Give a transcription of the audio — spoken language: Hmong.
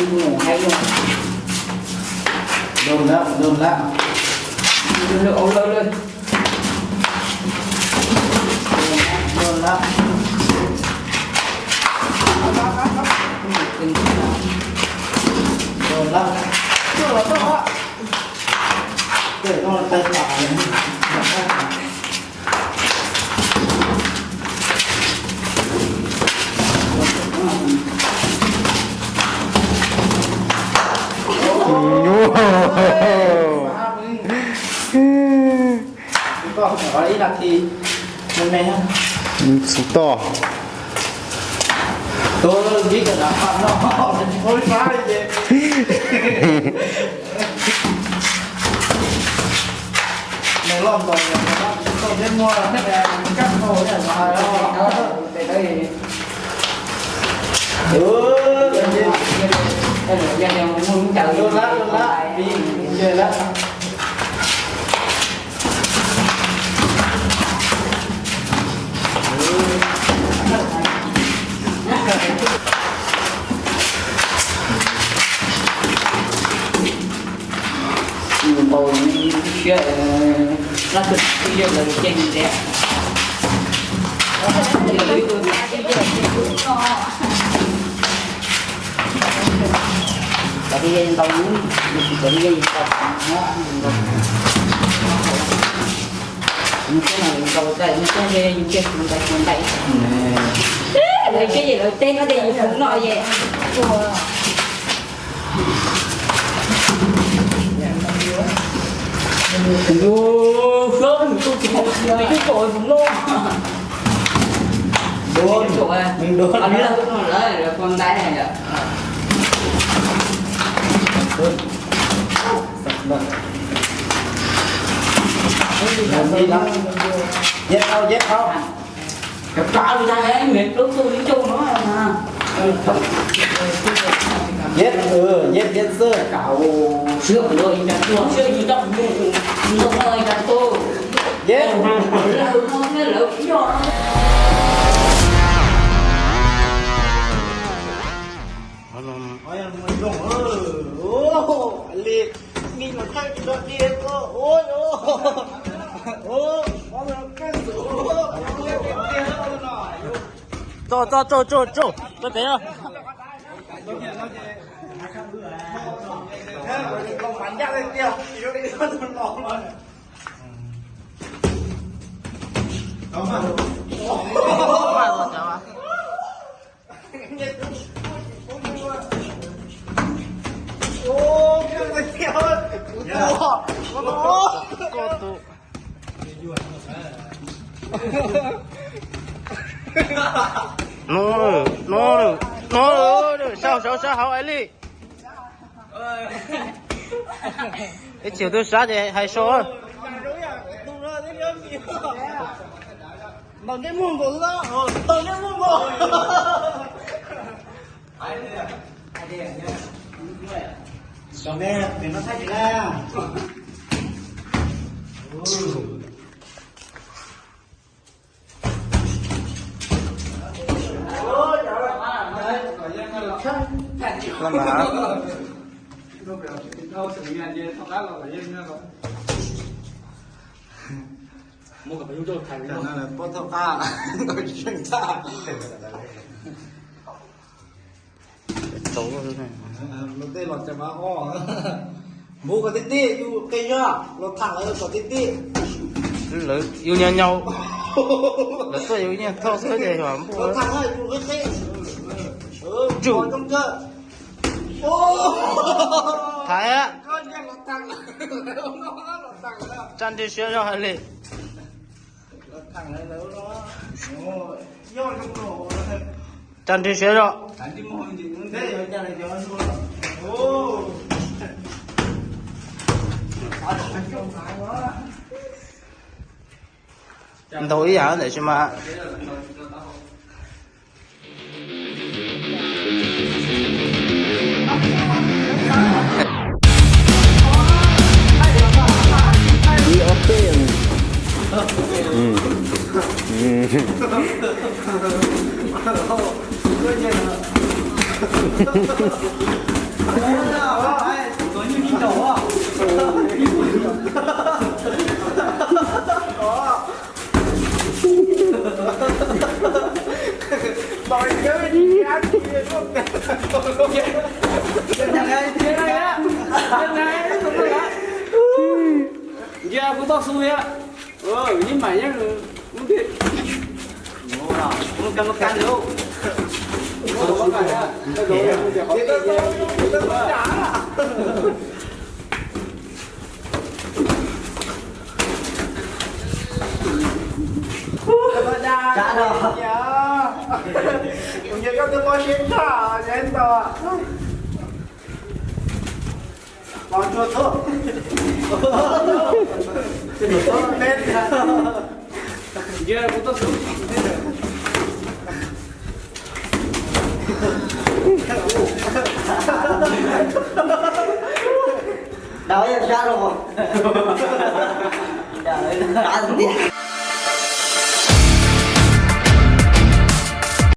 Mus hais no. Dob lawm, dob lawm. Dob lawm, dob lawm. Dob lawm. Dob lawm. Dob lawm. Toj. Npau siab, lab tus twb yog lawv ceg ntiag. Cov twb yeej ntau, cov twb yeej ntau, ntau, ntau, ntau, ntau, ntau, lawv teb no ces yus hmoov no es. Yes, tau, yes, tau. Cov cov li ntawd, mem lub tug li coj no na. Yes, ừ, yes, yes, sir. Sib hlub ib co tuaj, sib hlub ib co mus, mus ib co tuaj. Yes. Lawv no thiab lawv yog. Li, mi no thaij tso di, ôi, ôi. Tso, tso, tso, tso, tso, tso pem. No, no, no, sau, sau, sau hauv Aib Lis. Ib txhia twb sab ces hais so. Ntaus ntsej muag nkaus, ntaus ntsej muag nkaus. Cov me, pem no thaij kiag na. Pob thoj qab, ntau tseej tag. Tej los tseem mas o. Npug kom tib tib, yus qi yog los tham lawv kom tib tib. Lawv yus nyuag nyaus, lawv tuaj yus nyuag thauj xwb ces yog npug. Los tham yus qi qi. Tsum. Thaiv. Tsa nrig siab zog hais li. Tsa nrig siab zog. Ntau ib yam ntawm tsis mas. Nce kuv toj xu thiab. Ib mam yeej ub ti. Dab yeej sab rau. Dab tiag.